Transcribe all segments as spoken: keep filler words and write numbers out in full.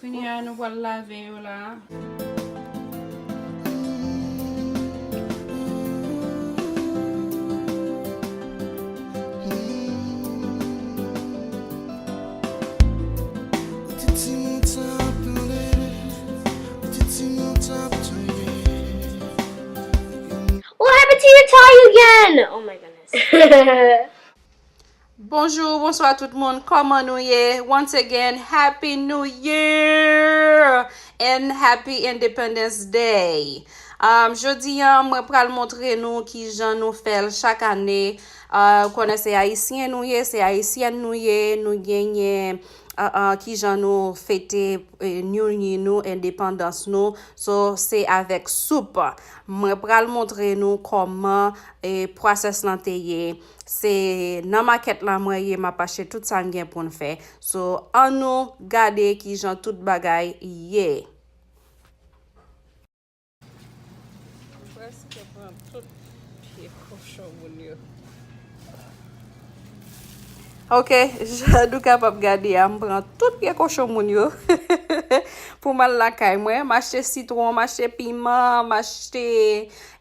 Kounye a, nou pral lave yo la. What happened to your tie again? Oh my goodness. Bonjou, bonswa tout moun, kòman nou ye? Once again, Happy New Year and Happy Independence Day. Um, jodi a, mwen pral montre nou kijan nou fè l chak ane. Uh, ou konnen se Ayisyen nou ye, se Ayisyèn nou ye, nou genyen uh, uh, kijan nou fete eh, New Year nou, endepandans nou. So, se avèk soup. Mwen pral montre nou kòman eh, pwosès lan te ye. Se nan makèt la mwen ye, m ap achte tout sa n gen pou n fè. So, ann nou gade kijan tout bagay ye. Prèske pran tout pye kochon moun yo. Ok, jan nou kapab gade a, m pran tout pye kochon moun yo pou m al lakay mwen. M achte sitwon, m achte piman, m achte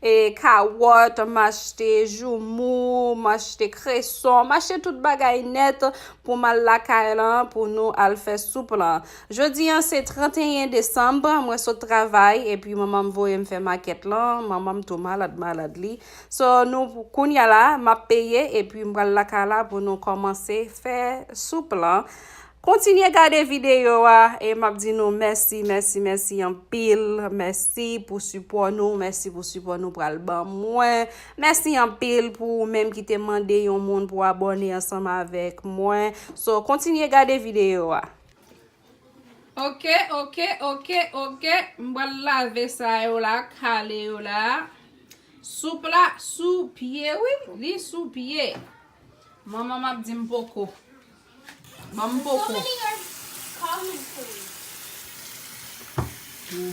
e kawòt, m achte joumou, m achte kreson, m achte tout bagay nèt pou m al lakay lan, pou nou al fè soup lan. Jodi a se trannteyen desanm, mwen sot travay, epi manman m voye m fè makèt lan, manman m tou malad, malad li. So, nou, kounye a la, m ap peye, epi m pral lakay la pou nou kòmanse fè soup lan. Kontinye gade videyo a e m ap di nou mèsi, mèsi, mèsi anpil. Mèsi pou sipò nou, mèsi pou sipò nou pral ban mwen. Mèsi anpil pou ou menm ki te mande yon moun pou abòne ansanm avèk mwen. So, kontinye gade videyo a. Ok, ok, ok, ok. M pral lave sa yo la, kale yo la. Soup la sou pye, wi. Li sou pye. Manman m ap di m poko. Ban m poko. So many are comments for me.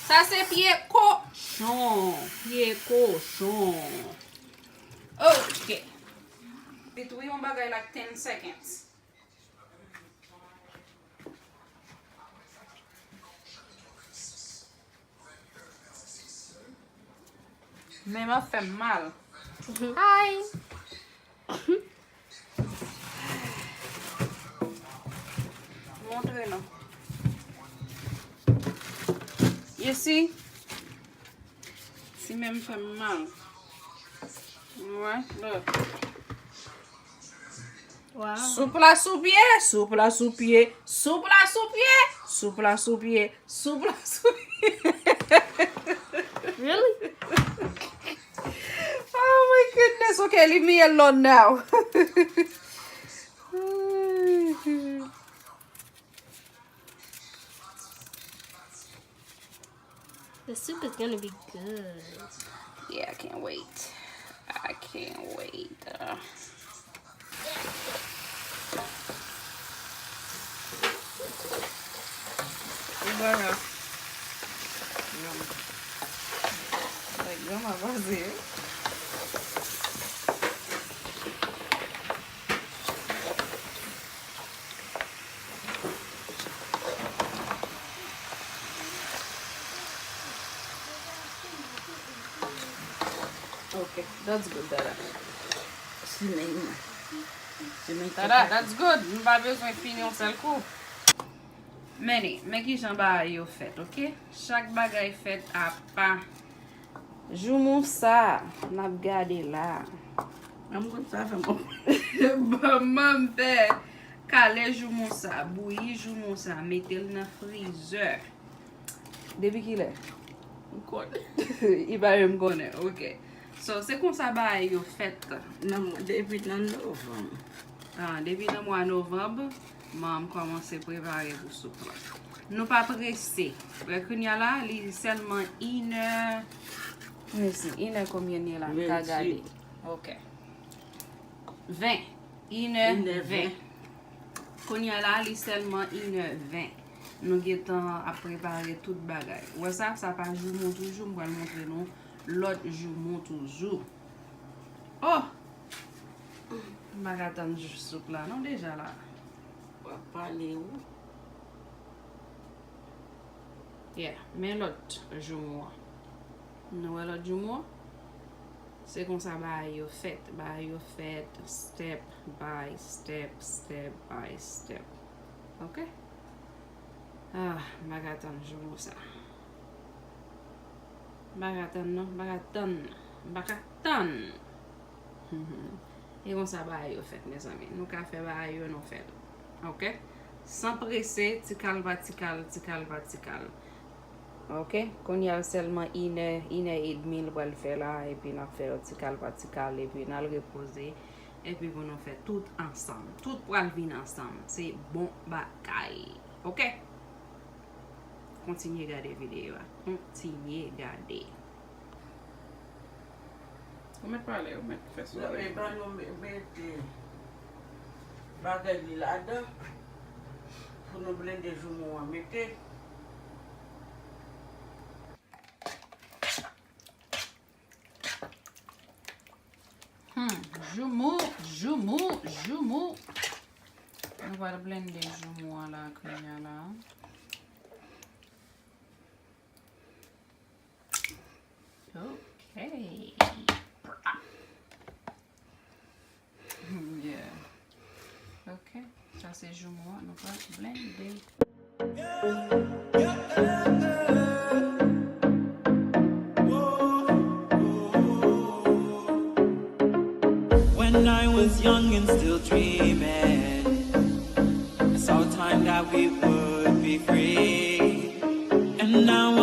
Sa se pye kochon. Pye kochon. Ok. It wi yon bagay like ten seconds. Men m ap fè m mal. Hi. Montre nou. You see? Ti men m fè m mal. Wè, look. Wow. Soup la sou pye, soup la sou pye, soup la sou pye, soup la sou pye, soup la sou pye. Really? Oh my goodness. Okay, leave me alone now. The soup is gonna be good. Yeah, I can't wait. I can't wait. Uh, Wi, bagay. Like, granma pase. Ok, that's good, Dada. Simen. Simen. Dada, that's good. Nou pa bezwen fini yon sèl kou. Men, men kijan bagay yo fèt, ok? Chak bagay fèt apa. Joumou sa n ap gade la. An m konn sa fè m. Ban m fè kale joumou sa, bouyi joumou sa, mete l nan frizè. Depi kilè? M konnen. Li pa menm konnen, ok. So, se konsa bagay yo fèt. Nan mwa, depi nan novanm. Ah, depi nan mwa novanm, m kòmanse prepare pou soup lan. Nou pa prese. Wè kounye a la, li sèlman inè. Mesi, inè konbyen li ye la? M ka gade. Ok. Ven. Inè ven. Kounye a la, li sèlman inè ven. Nou gentan ap prepare tout bagay. Ou wè sa? Sa pa joumou toujou. M pral montre nou lòt joumou toujou. Oh! M pa ka tann jou soup la non deja la. W ap pale ou. Yeah, men lòt joumo an. Nou wè lòt joumo an? Se konsa bagay yo fèt. Bagay yo fèt step by step, step by step. Ok? Ah, m pa ka tann joumo sa. M pa ka tann non, m pa ka tann. M pa ka tann. E konsa bagay yo fèt, mezanmi. Nou ka fè bagay yo, nou fè l. Ok? San prese, ti kal pa ti kal, ti kal pa ti kal. Ok? Kounye a sèlman inè, inè edmi l pral fè la, epi n ap fè yo ti kal pa ti kal, epi n al repoze, epi pou nou fè tout ansanm. Tout pral vin ansanm. Se bon bagay. Ok? Kontinye gade videyo a. Kontinye gade. Ou mèt pale, ou mèt fè sware. E ban nou me- mete bagay li ladan pou nou blende joumo an mete. Hmm, joumo, joumo, joumo. Nou pral blende joumo an la, kounye a la. Ok. Yeah. Ok. Sa se joumo an, nou pral blende. When I was young and still dreaming, I saw a time that we would be free. And now